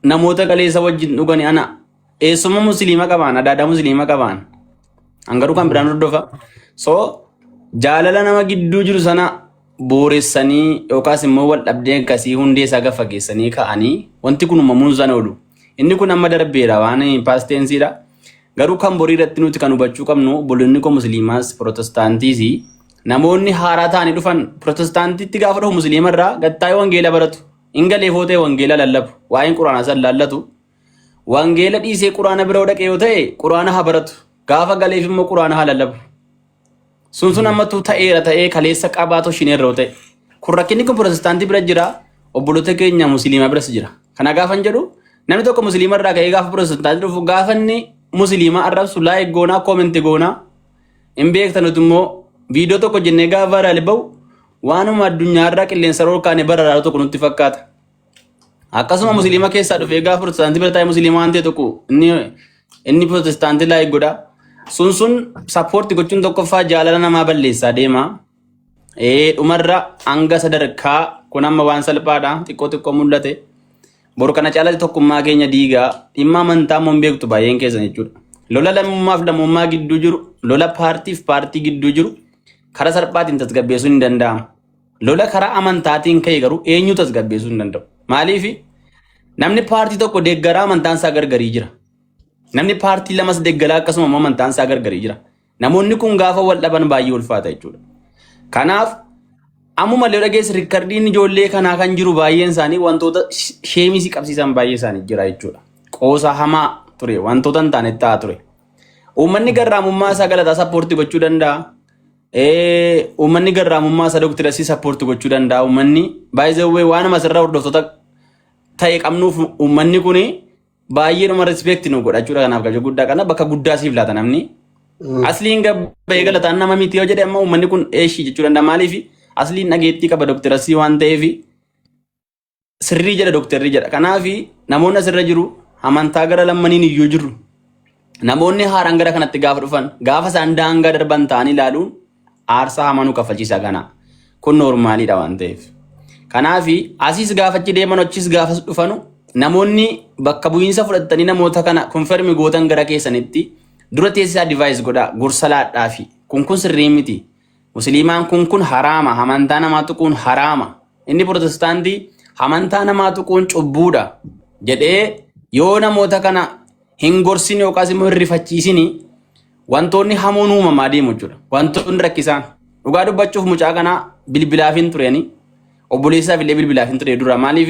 namoota kaleessa wajjin dhugani, ana eessuma musliima qabaan, adaadaa musliima qabaan, an garuu kan biraan hordofa. So jaalala nama gidduu jiru sana booressanii yookaas immoo wal dhabdee akkasii hundee isaa gad fageessanii ka'anii wanti kun uumamuun sana oolu. Inni kun amma darbeera, waan past tenseiidha. Garuu kan borii irratti nuti kan hubachuu qabnu, obboloonni koo musliimaas protestaantiis, namoonni haaraa ta'anii dhufan protestaantiitti gaafa dhufu musliima irraa gattaa'ee wangeela baratu. Hin galeefoo ta'e wangeela lallabu. Waa'een quraanaa san laallatu. Wangeela dhiisee quraana bira dhaqee yoo ta'e quraana haa baratu. Gaafa galeef immoo quraana haa lallabu. Sun sun ammatu ta'eera ta'ee kaleessa qabaatoo shineerra yoo ta'e. Kun rakkinni kun protestaantii bira jira, obboloota keenya musliimaa biras jira. Kana gaafan jedhu, namni tokko musliima irraa ka'ee gaafa protestaantii dhufu, gaafa inni musliimaa arrabsu like goonaa, comment goonaa. Hin beekta, nuti immoo viidiyoo tokko jennee gaafa viral bahu waanuma addunyaarraa qilleensa ol kaane bararaara tokko nutti fakkaata. Akkasuma musliima keessaa dhufee gaafa protestaantii bira taa'ee musliima waan ta'e tokko inni protestaantii like godha. Sun sun support gochuun tokkoffaa jaalala namaa balleessaa deema. Dhumarra hanga sadarkaa kun amma waan salphaadha, xiqqoo xiqqoo mul'ate. Boru kana caalatti tokkummaa keenya diigaa. Dhimma amantaa immoo hin beektu baay'een keessan jechuudha. Lola lammummaaf lammummaa gidduu jiru, lola paartiif paartii gidduu jiru karaa salphaatiin tasgabbeessuun hin danda'amu. Lola karaa amantaatiin ka'e garuu eenyu tasgabbeessuu hin danda'u. Maaliif? Namni paartii tokko deeggaraa amantaan isaa gargarii jira. Namni paartii lamas deeggaraa akkasuma immoo amantaan isaa gargarii jira. Namoonni kun gaafa wal dhaban baay'ee ulfaata jechuudha. Kanaaf Ammuma illee dhageessi rikkardiin ijoollee kanaa kan jiru baay'een isaanii wantoota sheemii si qabsiisan baay'ee isaanii jira jechuudha. Qoosaa hamaa ture wantoota hin taane ta'aa ture. Uummanni garraamummaa isaa galataa sappoortii gochuu danda'a. Uummanni garraamummaa isaa dooktirasii sappoortii gochuu danda'a. Uummanni baay'ee waan asirraa hordoftoota ta'e qabnuuf uummanni kuni baay'eedhuma respect nu godha jechuudha. Kanaaf kabaja guddaa kana bakka guddaa siif laata namni. Asliin gabba'ee galataan nama miti yoo jedhe amma uummanni kun eeshii jechuu danda'a. Maaliif asliin dhageettii qaba dooktirasii waan ta'eef sirrii jedha dooktarri jedha. Kanaaf namoonni asirra jiru amantaa gara lammaniin iyyuu jiru. Namoonni haaraan gara kanatti gaafa dhufan gaafa isaan daangaa darban ta'anii ilaaluun aarsaa hamaa nu kaffalchiisa kana. Kun noormaaliidha waan ta'eef. Kanaaf asiis gaafa achi deeman achis gaafas dhufanu namoonni bakka bu'iinsa fudhatanii namoota kana confirm gootan gara keessanitti dura teessisaa advice godhaa gorsa laadhaafi kun kun sirrii miti. Musliimaan kun kun haraama amantaa namaa tuquun haraama. Inni protestaantii amantaa namaa tuquun cubbuudha jedhee yoo namoota kana hin gorsin yookaas immoo hin rifachiisini wantoonni hamoon uumamaa deemu jechuudha. Wantoonni rakkisaan. Dhugaa dubbachuuf mucaa kana bilbilaaf hin tureni. Obboleessaaf illee bilbilaaf hin ture dura. Maaliif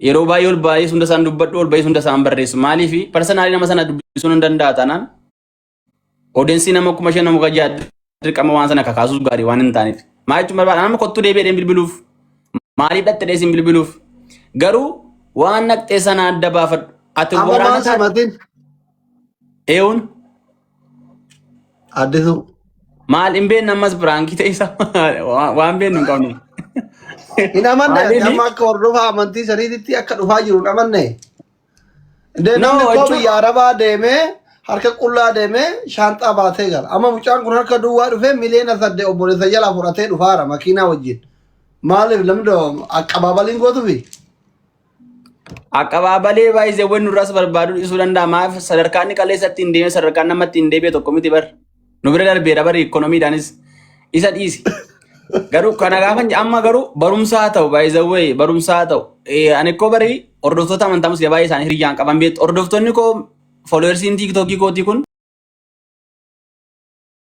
yeroo baay'ee ol baay'ee hunda isaan dubbadhu ol baay'ee hunda isaan barreessu. Maaliif personally nama sana dubbisuun hin danda'a taanaan audience nama 5,000 nama 6,000 dirqama waan sana kakaasuus gaarii waan hin taaneef. Maal jechuun barbaada nama kottuu deebi'ee bilbiluuf maaliif dhattee isin bilbiluuf garuu waan naqxee sana adda baafadhu. Ati Amma waraana maan simatin eewun addisu. Maal hin beekne ammas prank ta'e isa waan beeknu hin qabnu. Hin amanne ati Maaliif? amma akka hordofaa amantii saniititti akka dhufaa jiru hin amanne. Indee No, namni koo jechuun biyya Arabaa deemee harka qullaa deemee shaanxaa baatee gala. Amma mucaan kun harka duwwaa dhufee 8 miliyoona obboleessa jalaa fudhatee dhufaara makiinaa wajjin. Maaliif namni aqabaabaliin gootufi? Aqabaabalee baay'isee wanni nurraas barbaadu dhiisuu danda'a. Maaf sadarkaan inni qaleessa ittiin deeme sadarkaan nama ittiin deebi'e tokko miti bar. Nu bira darbeera bari ikoonomiidhaanis isa dhiisi. Garuu kana gaafa amma garuu barumsa haa ta'u baay'isee barumsa haa ta'u. Ani koo bari hordoftoota amantaa musliimaa baay'ee isaanii hiriyyaan qaban beektu. Hordoftoonni koo followersiin tiiktookii kootii kun